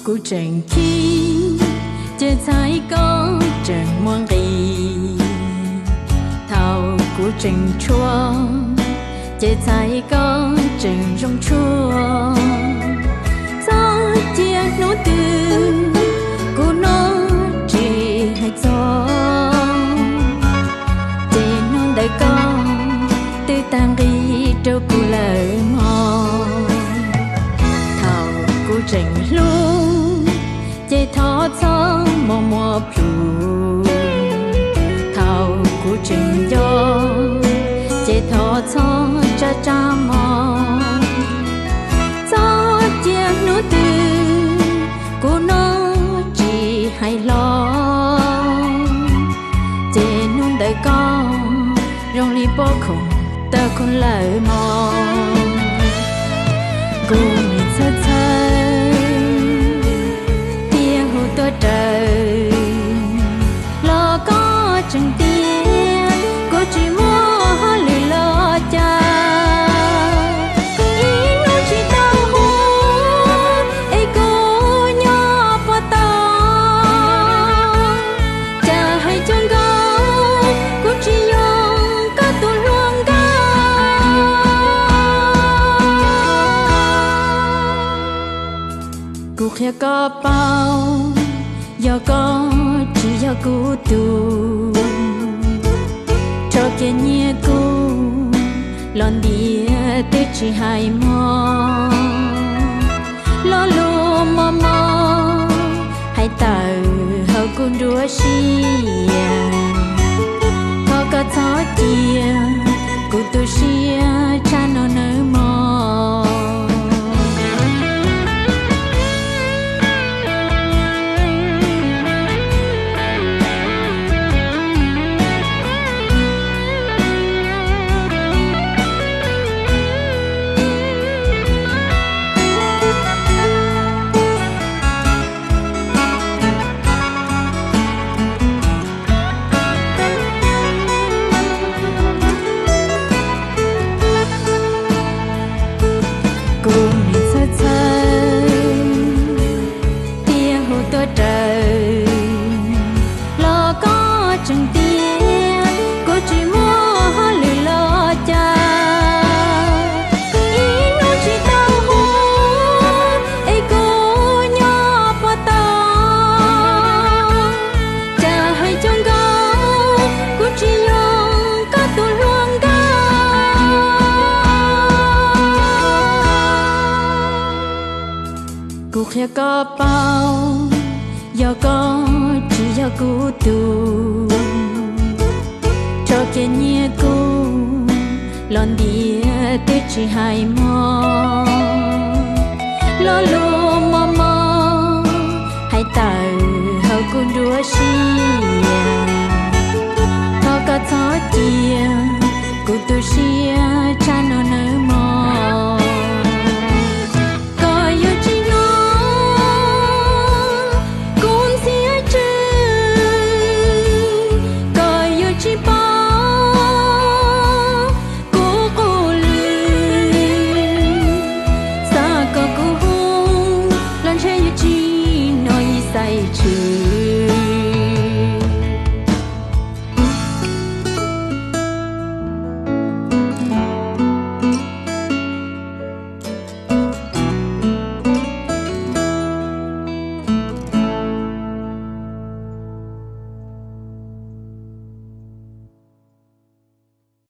Kuv tseem khib, ces txhais koj tseem muaj nqis. Thaum kuv tseem tshuav, ces txhais koj tseem zoo tshuaj. Txhob cia hnub twg kuv noj tsis hais txog, ces hnub ntawd koj twb tag nqi rau kuv lawm mog. Thaum kuv tseem hlub, ces thov txhob muaj muaj plhus. Thaum kuv tseem nco, ces thov txhob tsab tsab mog. Txhob cia hnub twg kuv noj tsis hais hlo, ces hnub ntawd koj zoo li pob khoom tawg khoom lawm mog. Kuv nim txhawj txhawj thiab hu tuaj raws, los koj tseem tias kuv tsis muaj hauj lwm los cas. Ib hnub tsis tau hu es kuv nyob puas tau, cas hais cuag nkaus kuv tsis yog koj tus hluas nkauj. Kuv qhia koj paub, yog koj tsis yog kuv tus, tso kiag nyiaj kuv los ntiav twb tsis hais mog. Lo lus mos mos hais tawm hauv kuv nruab siab, thov koj txhob cia kuv tu siab tshaj no nawb mog. Kuv nim txhawj txhawj thiab hu tuaj raws, los koj tseem tias kuv tsis muaj hauj lwm los cas. Ib hnub tsis tau hu es kuv nyob puas tau, cas hais cuag nkaus kuv tsis yog koj tus hluas nkauj. Kuv qhia koj paub, yog koj tsis yog kuv tus, tso kiag nyiaj kuv los ntiav twb tsis hais mog. Lo lus